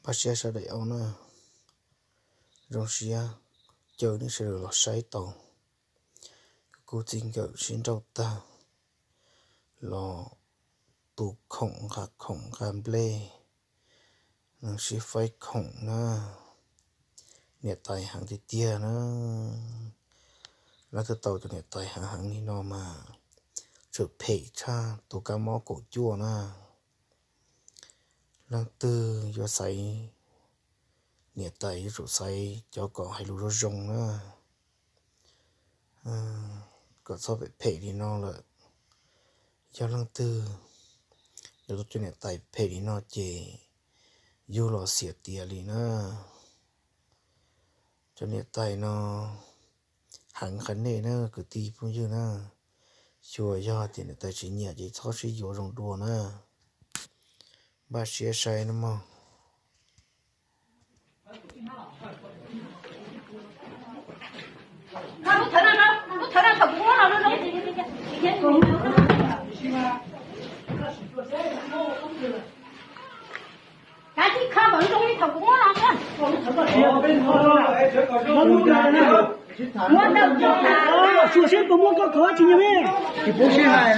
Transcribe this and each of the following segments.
Pab siab sawv daws na, zoo siab caw nej sawv daws los saib tau kuv txiv nkawm sib nrauj tag los tu khoom nqa khoom nqa nplej, sib faib khoom na. Niam tais heev tiag tiag na. Leej twg tau cov niam tais heev heev li no mas tseem phem tshaj tus kab mob kaum cuaj na. Leej twg yuav xaiv niam tais yuav tsum xaiv cov kom hais lus zoo zoo na, kom txhob phem phem li no lawm. Yog leej twg yuav tau cov niam tais phem li no ces yug los xiam tias li na. Cov niam tais no heev qha nej na kwv tij phooj ywg na. Xyuas yog tias niam tais tsis nyiam ces txhob sib yuav zoo dua na. Npaj siab saib na mog. Tsis hais.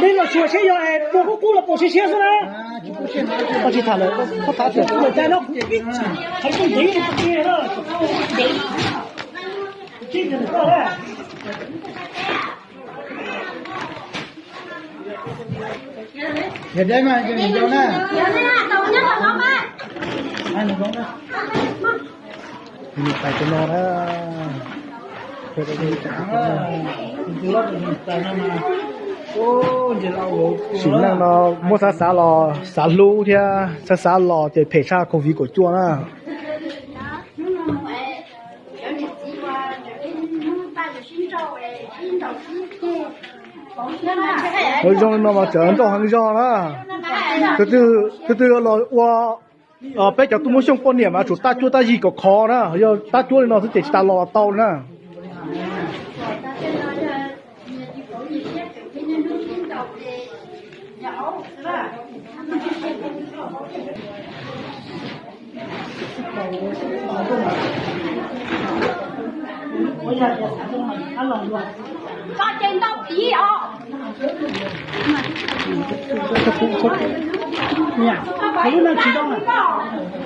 Nej los xyuas seb yog es pua qub qub los pua siab siab xwb na. Koj tsis tham lawm, koj tham tias lawm cas no kuv pib hais koj ntev ntev. Yog deb mas nco na. Niam tais cov no na. Sim neej no muab xav xav los xav hlub thiab xav xav los ces phem tshaj covid kaum cuaj na. Zoo li no mas tseem nrauj heev zog na. Tus twg los ua peb cov tub Hmoob Xyooj poj niam mas tsum tab cuab tab yig kom khov na, yog tab cuab li no xwb ces tsis tas los tau na.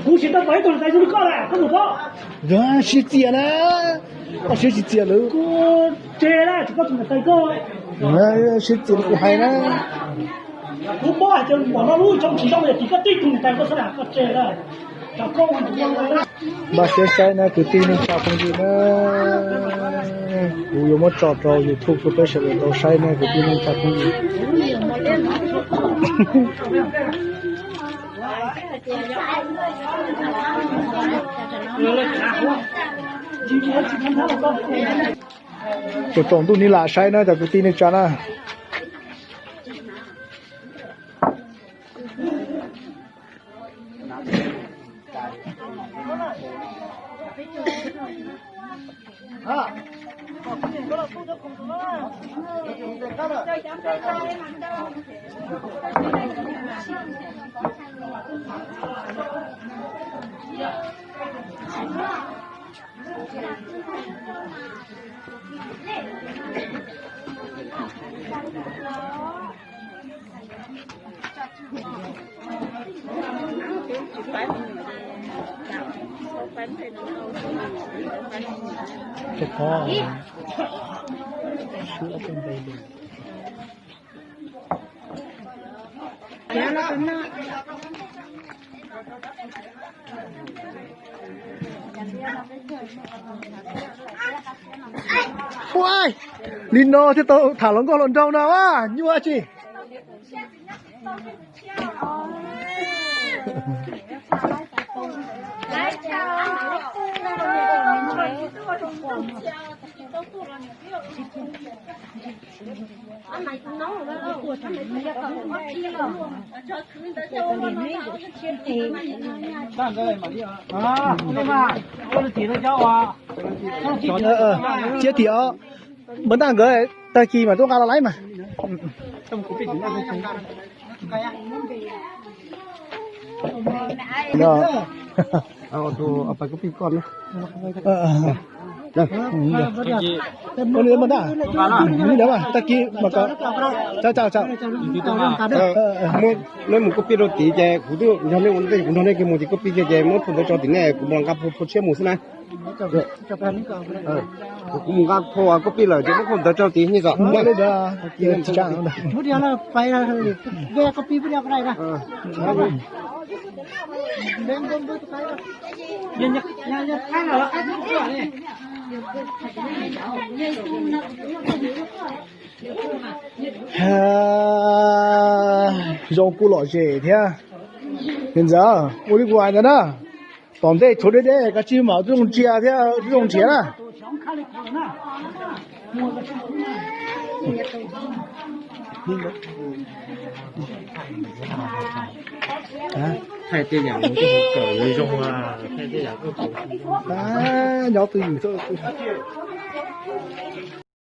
Kuv tsis tau pom ib tug niam tais zoo li koj lawm, koj mus paub. Sib txias na, koj siab tsis txias lawm. Kuv tseg na, tsis paub tus niam tais koj. Sib txias li kuv hais na. Kuv paub hais tias npaum no lub tshoob tsis zoo, yog tsis koj tib tug niam tais koj xwb na, koj tseg na. Npaj siab saib na kwv tij neej tsa phooj ywg na. Kuv yuav muab tso rau YouTube rau peb sawv daws tau saib na kwv tij neej tsa phooj ywg. Tsaus tsaus ntuj ni lam saib na cov kwv tij neej tsa na. Ua, li no thiaj tau tham hluas nkauj hluas nraug no a, nyuaj tsi. Txiav tim os, npawg Ntaj nkawd tag kis mam tuaj nqa los laiv mas. No. Tus pais koj pij koj na. Ua li mas da, ua li mas tag kis mas ko. Cau cau cau. Muab mus koj pij rau tid ces kuv twb nrog nej ua ntej, kuv nrog nej kiag mus ces koj pij kiag ces muab phau ntawv tso tim nej, kuv mus nqa phau tshiab mus xwb na. Kuv mus nqa phau koj pij lawm ces muab phau ntawv tso tid nej tso. Zoo kuj lom zem thiab. Niam ntxawm, ua li kuv hais ntawd na, tom ntej tshuav deb deb, koj cia li mam ua zoo ntsia thiab ua zoo nrhiav na. Thaij tej yam zoo, thaij tej yam koj nyob twj ywm xwb.